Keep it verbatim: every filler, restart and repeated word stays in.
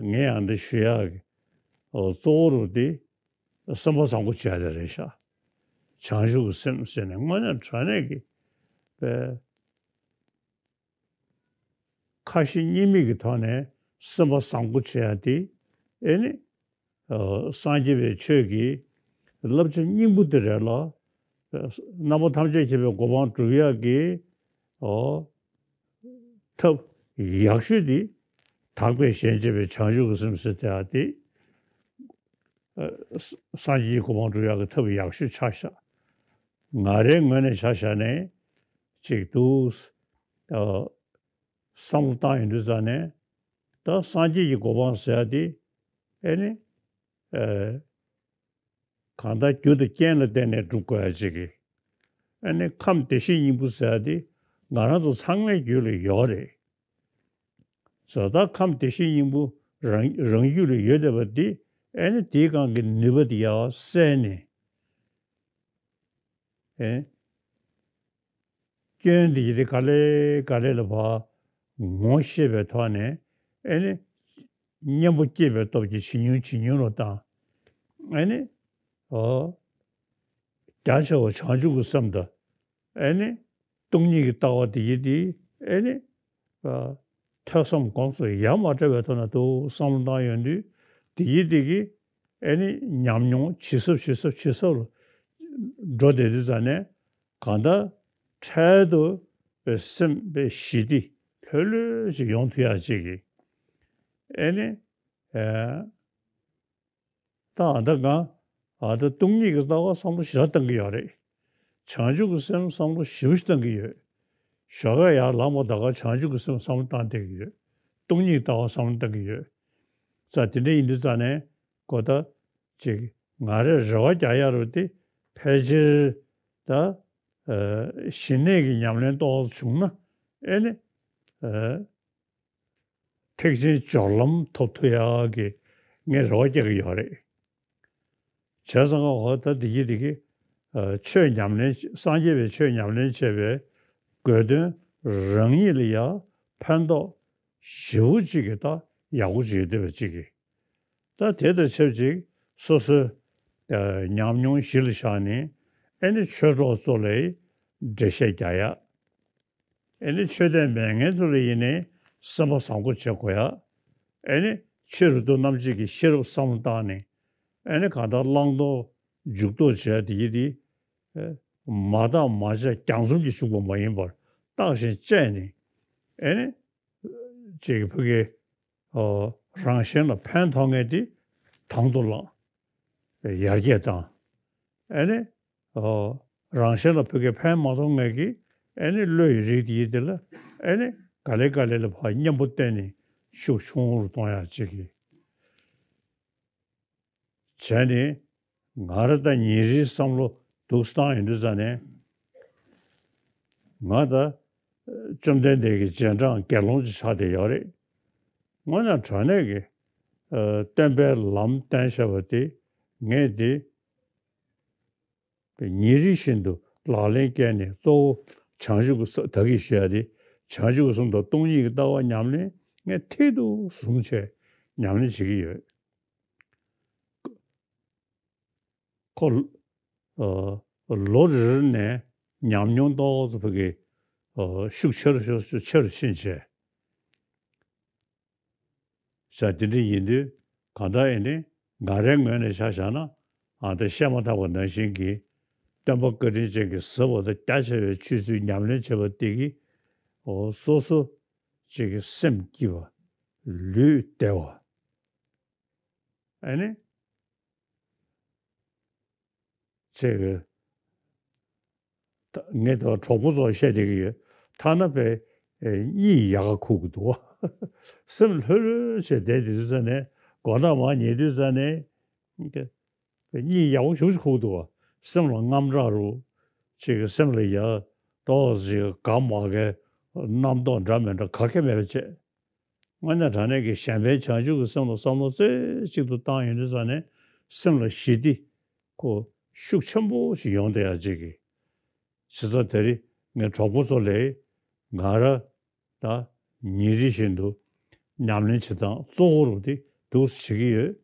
ངས་ཡང་འདི་ཞུ་ཡག་གི་ཨོ་གཙོ་བོ་རུ་འདི་སེམས་པ་བཟང་པོ་བྱས་ཏེ་རེད་ཤག་བྱང་ཆུབ་ཀྱི་སེམས་ཟེར་ནས་དངོས་གནས་དྲང་གནས་ཀྱི་པའི་ཁ་ཞེ་གཉིས་མེད་ཀྱི་ཐོག་ནས་སེམས་པ་བཟང་པོ་བྱེད་ཡ་དེ་ཨེ་ནི་ཨ་སངས་རྒྱས་པའི་ཆོས་ཀྱི་བསླབ་བྱ་སྙིང་པོ་དེ་རེད་ལ། རྣམ་པ་ཐམས་ཅད་མཁྱེན་པའི་གོ་འཕང་སྒྲུབ་ཡག་གི་ཨོ་ཐབས་ཡག་ཤོས་དེ་དག་པའི་ཞེན་བཅས་པའི་བྱང་ཆུབ་ཀྱི་སེམས་ཟེར་དེ་ཨ་དེ་ཨ་སངས་རྒྱས་ཀྱི་གོ་འཕང་སྒྲུབ་ཡག་གི་ཐབས་ཡག་ཤོས་ཆགས་ཤག་ང་རའི་ངོས་ནས་ཆ་བཞག་ནས་ཅིག་འདུག་ཨ་བསམ་བློ་བཏང་ཡོང་དུས་ཙང་ནས་ད་སངས་རྒྱས་ཀྱི་གོ་འཕང་ཟེར་ཡ་དེ་ཨེ་ནི་ཨ་གང་ལྟར་རྒྱུ་དང་རྐྱེན་ལ་བརྟེན་ནས་སྒྲུབ་དགོས་ཡ་ཅིག་གི་ཨེ་ནི་ཁམས་བདེ་གཤེགས་སྙིང་པོ་ཟེར་ཡ་དེ་ང་རང་ཚོ་ཚང་མའི་རྒྱུད་ལ་ཡོད་རེད། བཟོ་ལྟ་ཁམས་བདེ་གཤེགས་སྙིང་པོ་རང་རང་རྒྱུད་ལ་ཡོད་བསྡད་པ་འདི་ཨེ་ནི་དེའི་སྒང་གི་ནུས་པ་དེ་ཡར་གསལ་ནས་ཨེ་སྐྱོན་འདི་ཡི་རིགས་ག་ལེ་ག་ལེ་ལ་ཕར་ངོ་ཤེས་པའི་ཐོག་ནས་ཨེ་ནི་གཉེན་པོ་སྐྱེས་པའི་སྟོབས་ཀྱིས་ཇེ་ཉུང་ཇེ་ཉུང་རུ་བཏང་། ཨེ་ནི་ཨོ་རྒྱ་ཆེ་བ་བྱང་ཆུབ་ཀྱི་སེམས་དང་ཨེ་ནི་སྟོང་ཉིད་ཀྱི་ལྟ་བ་དེ་ཡི་དེ་ཨེ་ནི་ཨ་ཐོས་བསམ་སྒོམ་གསུམ་ཡ་མ་བྲལ་བའི་ཐོག་ནས་འདུག་བསམ་བློ་བཏང་ཡོང་དུས་དེ་ཡི་དེ་གི་ཨེ་ནི་ཉམས་མྱོང་ཇེ་ཟབ་ཇེ་ཟབ་ཇེ་ཟབ་ལ་འགྲོ་བསྡད་དུས་ཙང་ནས་གང་ལྟར་འཕྲལ་དུ་པའི་སེམས་པའི་ཞི་བདེ་ལྷོད་ལྷོད་ཅིག་ཡོང་ཐུབ་ཡག་ཅིག་གི་ཨེ་ནི་ཨེ། ད་ཨ་ད་གང་ཨ་ད་སྟོང་ཉིད་ཀྱི་ལྟ་བ་བསམ་བློ་ཞེ་དྲག་བཏང་གི་ཡོད་རེད། བྱང་ཆུབ་ཀྱི་སེམས་བསམ་བློ་ཞེ་པོ་ཞིག་བཏང་གི་ཡོད། ཞོགས་ཀས་ཡར་ལངས་པ་ད་ག་བྱང་ཆུབ་ཀྱི་སེམས་བསམ་བློ་བཏང་བསྡད་ཀྱི་ཡོད། སྟོང་ཉིད་ལྟ་བ་བསམ་བློ་བཏང་གི་ཡོད། ཙང་དེ་འདྲ་ཡིན་དུས་ཙང་ནས་གོ་ད་ཅིག་ང་རས་རེ་བ་རྒྱག་ཡ་རུ་དེ་ཕལ་ཆེར་ད་ཨ་ཞི་གནས་ཀྱི་ཉམས་ལེན་ཏོག་ཙམ་བྱུང་ན་ཨེ་ནི་ཨ། ཐེག་ཆེན་སྦྱོར་ལམ་ཐོབ་ཐུབ་ཡག་གི་ངས་རེ་བ་རྒྱག་གི་ཡོད་རེད། བྱས་ཙང་ང་འོ་ད་འདི་གི་འདི་གི་ཨ་ཆོས་ཉམས་ལེན་སངས་རྒྱས་པའི་ཆོས་ཉམས་ལེན་བྱས་པའི་དགོས་དོན་རང་ཉིད་ལ་ཡང་ཕན་ཐོགས་ཞེ་པོ་ཅིག་གི་ད་ཡག་པོ་ཅིག་ཡོད་བསྡད་པ་ཅིག་གི་ད་དེ་དང་ཆབས་ཅིག་སོ་སོའི་ཨ་ཉམས་མྱོང་གཞི་ལ་བཞག་ནས་ཨེ་ནི་ཆོས་གྲོགས་ཚོ་ལ་འགྲེལ་བཤད་རྒྱག་ཡག་ཨེ་ནི་ཆོས་དད་མེད་མཁན་ཚོ་ལ་ཡིན་ནའི་སེམས་པ་བཟང་པོ་བྱེད་དགོས་ཡ། ཨེ་ནི་ཕྱི་རུ་ཏོ་རྣམ་འབྱེད་ཀྱི་ཤེས་རབ་བསམ་བློ་བཏང་ནས་ཨེ་ནི་གང་ལྟར་བླང་དོར་འཇུག་ལྡོག་བྱེད་ཡ་དེ་ཡི་དེ་ཨེ་མ་བརྟགས་མ་དཔྱད་རྒྱང་འཛོམས་ཀྱིས་ཞུགས་པ་མ་ཡིན་པར་བརྟགས་ཤིང་དཔྱད་ནས་ཨེ་ནི་ཅིག་ཕ་གི་ཨོ་རང་གཞན་ལ་ཕན་ཐོགས་མཁན་དེ་དང་དུ་བླངས། ཡར་རྒྱས་བཏང་། ཨེ་ནི། ཨོ། རང་གཞན་ལ་ཕ་གིའི་ཕན་མ་ཐོགས་མཁན་གྱི་ཨེ་ནི་བློ་ཡི་རིགས་དེ་ཡི་དེ་ལ་ཨེ་ནི་ག་ལེ་ག་ལེ་ལ་ཕར་གཉེན་པོ་བསྟེན་ནས་ཤུགས་ཆུང་རུ་གཏོང་ཡག་ཅིག་གི་བྱས་ནས་ང་ར་ད་ཉིན་རེའི་བསམ་བློ་འདུག་སེ་བཏང་ཡོང་དུས་ཙང་ནས་ང་ད་བཅོམ་ལྡན་འདས་ཀྱི་རྗེས་འབྲང་དགེ་སློང་ཅིག་ཆགས་བསྡད་ཡོད་རེད། དངོས་གནས་དྲང་གནས་ཀྱི་ཨ་སྟོན་པའི་ལམ་བསྟན་བཞག་པ་དེ་ངས་དེ་ཉིན་རེ་བཞིན་དུ་ལག་ལེན་བཀལ་ནས་གཙོ་བོ་བྱང་ཆུབ་ཀྱི་ས་ད་གིན་བཤད་ཡ་དེ་བྱང་ཆུབ་ཀྱི་སེམས་དང་སྟོང་ཉིད་ཀྱི་ལྟ་བ་ཉམས་ལེན་ངས་མཐིལ་དུ་བཟུང་བྱས་ཉམས་ལེན་བྱེད་ཀྱི་ཡོད། ཁོ་ཨ་ལོ་རེ་རེ་ནས་ཉམས་མྱོང་ཏོག་ཙམ་ཕ་གི་ཨ་ཤུགས་ཆེ་རུ་ཤུགས་ཆེ་རུ་ཕྱིན་བྱས། ས་དེ་འདྲ་ཡིན་དུས་གང་ལྟར་ཡིན་ནའི་ང་རའི་ངོས་ནས་ཆ་བཞག་ན་ཨ་ད་བཤད་མ་ཐག་པ་ནང་བཞིན་གྱི་སྟོན་པ་བཀའ་དྲིན་ཅན་གྱི་ཟབ་པ་དང་རྒྱ་ཆེ་བའི་ཆོས་ཚུལ་ཉམས་ལེན་བྱེད་པ་དེ་གིས་འོ་སོ་སོ་ཅིག་གི་སེམས་སྐྱིད་པ་ལུས་བདེ་བ་ཨ་ནི། ཅེས་ངས་ད་གྲོགས་པོ་ཚོར་བཤད་བསྡད་ཀྱི་ཡོད། ཐ་ན་པའི་གཉིད་ཡག་ག་ཁུག་གི་འདུག་སེམས་ལྷོད་ལྷོད་བྱས་བསྡད་དུས་ཙ་ནས་མགོ་ནག་མར་ཉལ་དུས་ཙ་ནས་གཉིད་ཡག་པོ་ཞེ་པོ་ཅིག་ཁུག་འདུག་སེམས་ལ་དངངས་སྐྲག་རུ་ཅིག་གི་སེམས་ལ་ཡ་ཏོག་ཙམ་ཅིག་དགའ་མ་དགའི་རྣམ་རྟོག་འདྲ་མི་འདྲ་ག་གེ་མེད་པ་བྱས། དངོས་གནས་དྲང་གནས་ཀྱི་གཞན་ཕན་བྱང་ཆུབ་ཀྱི་སེམས་ལ་བསམ་བློ་རྩེ་གཅིག་ཏུ་བཏང་ཡོང་དུས་ཙང་ནས་སེམས་ལ་ཞི་བདེ་ཁོ་ཤུགས་ཆེན་པོ་ཞིག་ཡོང་བསྡད་ཡག་ཅིག་གི། བྱས་ཙང་དེ་རིང་ངའི་གྲོགས་པོ་ཚོ་ལས་ང་ར་ད་ཉིན་རེ་བཞིན་དུ་ ཉམས་ལེན་བྱེད་སྟངས་གཙོ་བོ་རུ་དེ་འདུག་སེ་བྱེད་ཀྱི་ཡོད།